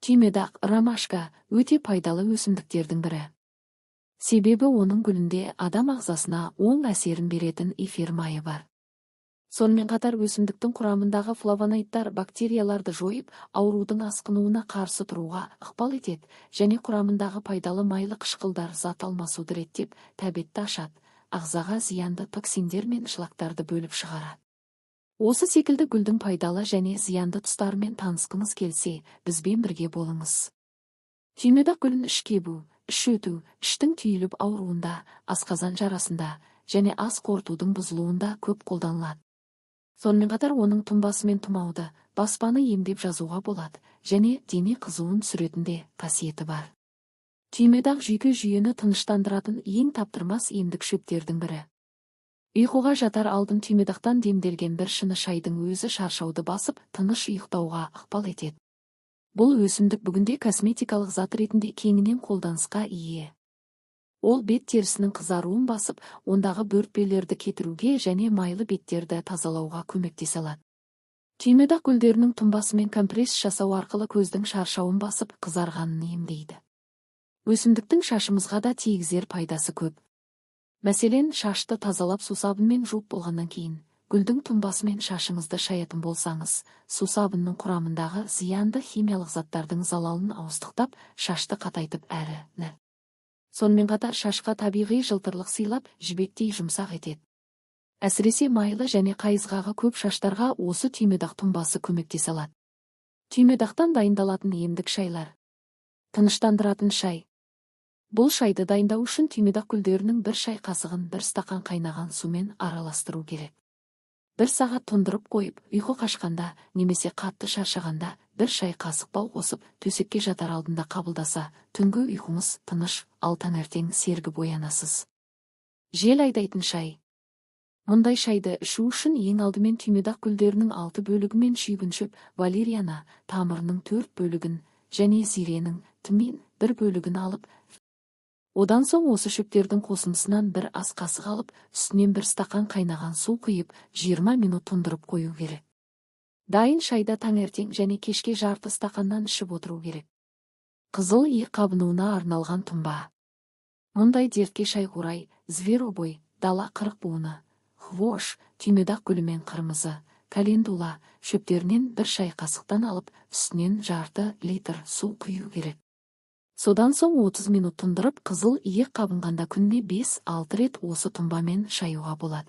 Түймедақ, ромашка, өте пайдалы өсімдіктердің бірі. Себебі оның гүлінде адам ағзасына оң әсерін беретін эфир майы бар. Сонымен қатар өсімдіктің құрамындағы флавоноидтар бактерияларды жойып, аурудың асқынуына қарсы тұруға ықпал етеді және құрамындағы пайдалы майлы қышқылдар зат алмасуды реттеп, тәбетті ашады, ағзаға зиянды токсиндер мен шлактарды бөліп шығарады. Осы секілді гүлдің пайдалы және зиянды тұстарымен танысқыңыз келсе, бізбен бірге болыңыз. Түймедақ гүлін іш кебу, іш өту, іштің түйіліп ауруында, асқазан жарасында және ас қорытудың бұзылуында көп қолданылады. Сонымен қатар оның тұнбасымен тұмауды, баспаны емдеп жазуға болады және дене қызуын түсіретін де қасиеті бар. Түймедақ жүйке жүйені тыныштандыратын ең таптырмас емдік шөптердің бірі. Ұйқыға жатар алдын түймедақтан демделген бір шыны шайдың өзі шаршауды басып, тыныш ұйықтауға ықпал етеді. Бұл өсімдік бүгінде косметикалық зат ретінде кеңінен қолданысқа ие. Ол бет терісінің қызаруын басып, ондағы бөртпелерді кетіруге және майлы беттерді тазалауға көмектесе алады. Түймедақ гүлдерінің тұнбасымен компресс жасау арқылы көздің шаршауын басып, қызарғанын емдейді. Өсімдіктің шашымызға да тигізер пайдасы көп. Мәселен, шашты тазалап сусабынмен жуып болғаннан кейін, гүлдің тұнбасымен шашыңызды шаятын болсаңыз, сусабынның құрамындағы зиянды химиялық заттардың залалын ауыздықтап, шашты қатайтып әрі нәр. Сонымен қатар шашқа табиғи жылтырлық сыйлап, жібектей жұмсақ етеді. Әсіресе майлы және қайызғағы көп шаштарға осы түймедақ тұнбасы көмектесе алады. Түймедақтан дайындалатын емдік шайлар. Тыныштандыратын шай. Бұл шайды дайындау үшін түймедақ гүлдерінің бір шай қасығын бір стақан қайнаған сумен араластыру керек. Бір сағат тұндырып қойып, ұйқы қашқанда немесе қатты шаршағанда бір шай қасық бал қосып, төсекке жатар алдында қабылдаса, түнгі ұйқыңыз тыныш, ал таңертең сергіп оянасыз. Жел айдайтын шай. Мұндай шайды ішу үшін ең алдымен түймедақ гүлдерінің 6 бөлігі мен шүйгін шөп, валериана тамырының 4 бөлігін және зиренің, тмин, бір бөлігін алып, одан соң осы шөптердің қосындысынан бір ас қасық алып, үстінен бір стақан қайнаған су құйып, 20 минут тұндырып қою керек. Дайын шайда таңертең және кешке жарты стақаннан ішіп отыру керек. Қызыл иек қабынуына арналған тұнба. Мұндай дертке шайқурай, зверобой, дала қырық буыны, хвош, түймедақ гүлі мен қырмызы, календула шөптерінен бір шай қасықтан алып, үстінен жарты литр су құю керек. Содан соң 30 минут тұндырып, қызыл иек қабынғанда күніне 5-6 рет осы тұнбамен шаюға болады.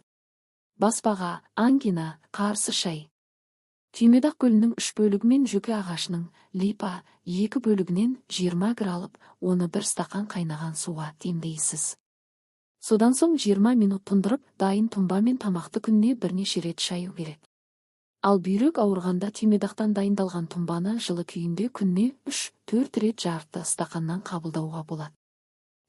Баспаға, ангина, қарсы шай. Түймедақ гүлінің 3 бөлігі мен жөке ағашының, липа, 2 бөлігінен 20 грамм алып, оны бір стақан қайнаған суға демдейсіз. Содан соң 20 минут тұндырып, дайын тұнбамен тамақты күніне бірнеше рет шаю керек. Ал бүйрек ауырғанда түймедақтан дайындалған тұнбаны жылы күйінде күніне 3-4 рет жарты стақаннан қабылдауға болады.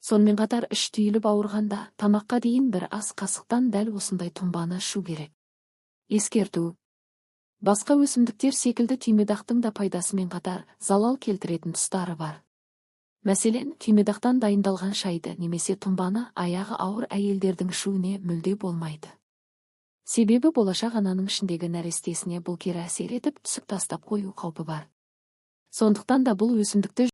Сонымен қатар іш түйіліп ауырғанда тамаққа дейін бір ас қасықтан дәл осындай тұнбаны ішу керек. Ескерту. Басқа өсімдіктер секілді түймедақтың да пайдасымен қатар залал келтіретін тұстары бар. Мәселен, түймедақтан дайындалған шайды немесе тұнбаны аяғы ауыр әйелдердің ішуіне мүлде болмайды. Себебі болашақ ананың ішіндегі нәрестесіне бұл кері әсер етіп, түсік тастап қою қаупі бар. Сондықтан да бұл өсімдікті